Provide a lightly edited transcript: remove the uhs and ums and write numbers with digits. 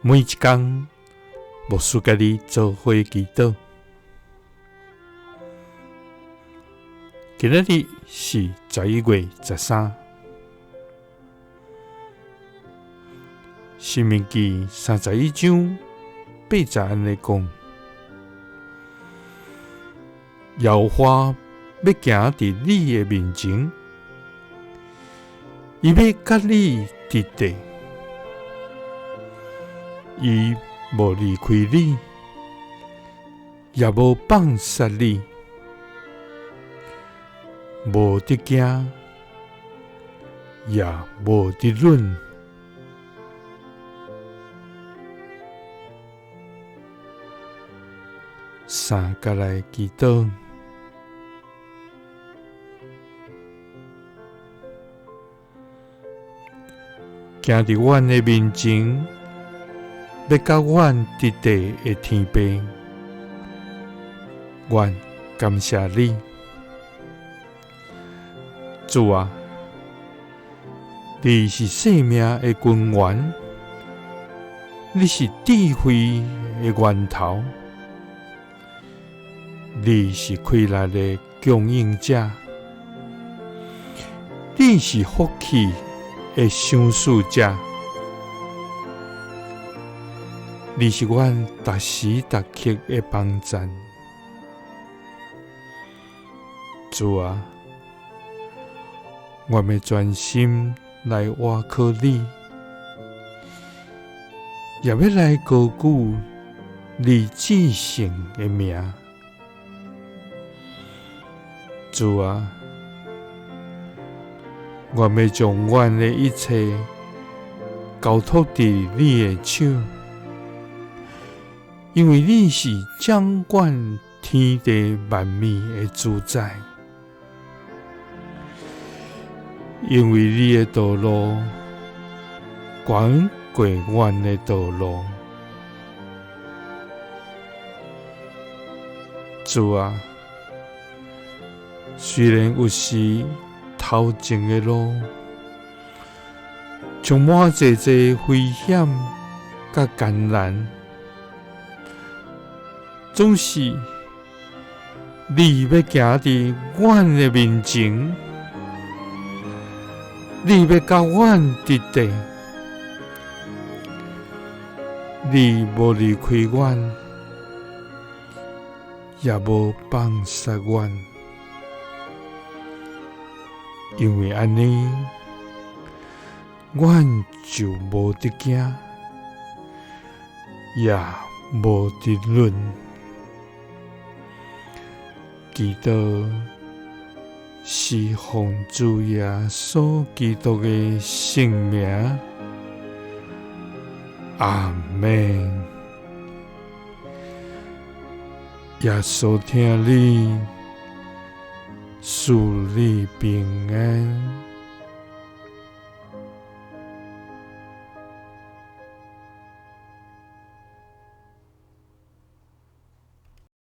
每一工，牧師佮你做伙祈禱。今仔日是11月13，申命記31章8節按呢講：耶和華欲行佇你的面前，伊欲佮你佇地，伊無離開你，也無放殺你，無得驚，也無得忍。三佮來祈禱。行佇阮的面前，欲佮阮佇地的天父，阮感謝你，主啊，你是生命的根源，你是智慧的源頭，你是氣力的供應者，你是福氣的賞賜者，你是阮逐時逐刻的幫贊。主啊，我欲專心來倚靠你，也欲來高舉你至聖的名。主啊，我欲將阮的一切交託佇你的手，因為你是掌管天地萬物的主宰，因為你的道路懸過阮的道路。主啊，雖然有時頭前的路充滿濟濟危險佮艱難，總是你欲行佇阮的面前，你欲佮阮佇地，你無離開阮，也無放殺阮，因為按呢，阮就無得驚，也無得忍。祈禱是奉主耶穌基督的聖名，阿們。耶穌疼你，賜你平安。